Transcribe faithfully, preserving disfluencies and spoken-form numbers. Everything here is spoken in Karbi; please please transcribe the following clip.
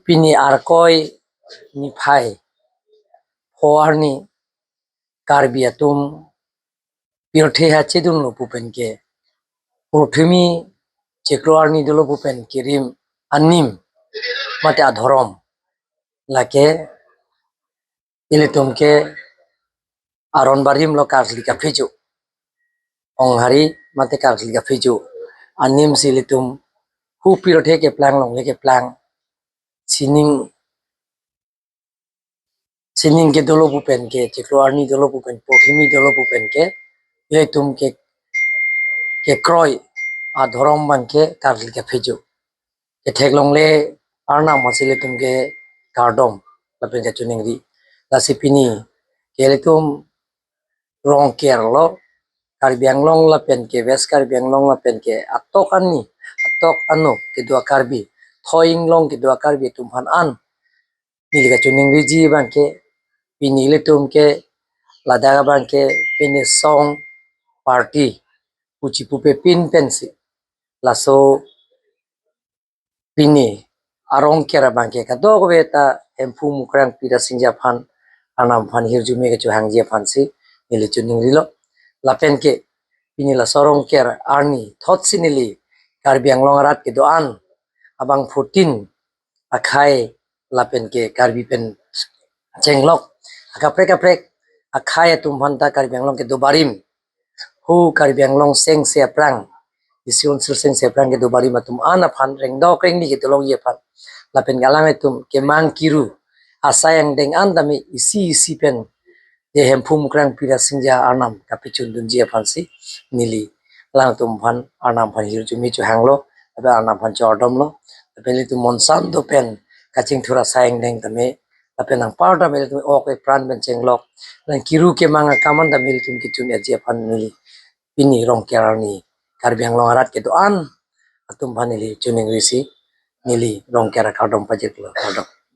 Pini Arkoi niphai pho arni Karbi atum pirthe ha chedunlo pu pen ke, purthimi chiklo arni dolo pu pen kirim anim mate adhorom, lake ilitum ke aron barim lo, karkli kaphejo, onghari mate karkli kaphejo anim si ilitum hu pirthe keplang, longle keplang, sining sining ke dolo pu pen ke, chiklo arni dolo pu pen, purthimi dolo pu pen ke, ilitum ke kekroi adhorom abang ke karkli kaphejo, kethek longle arnam masi ilitum ke kardom lapen kachiningri. Lasi pini ke ilitum Rongker lo, Karbi Anglong lapen ke West Karbi Anglong lapen ke atok ani, atok ano kedo a-Karbi, thoi inglong kedo a-Karbi atum aphan an neli kachiningriji abang ke, pini ilitum ke ladak abang ke pini song party puchi pupe pin pensi, laso pini a-Rongker abang ke kadokave ta Hemphu Mukrang Pirasingja aphan, arnam aphan hirjume kachehangji aphansi neli chiningrilo. Lapen ke pini laso Rongker arni thotsi neli Karbi Anglong arat kedo-an abang fourteen akhei lapen ke Karbi pen chenglok akaprek kaprek akhei atum aphan ta Karbi Anglong kedo barim, hu Karbi Anglong sengse aphrang, isi unsur sengse aphrang kedo barim atum an aphan, rengdok rengni kedolongji aphan, lapen ke alanglitum kemang kiru asai angdeng an tame isi isi pen de Hemphu Mukrang Pirasingja arnam kapachundunji aphansi neli alangtum aphan, arnam aphan hirjume chehanglo, lapen arnam aphan chordomlo, lapen ilitum monsan do pen kachingthur asai angdeng tame, lapen anparta ilitum ok epran pen chenglok, lapen kiru kemang akam an tame ilitum kechun-eji aphan neli pini Rongker arni Karbi Anglong arat kedo-an atum aphan neli chiningrisi neli Rongker akardom pajirlo, kardom.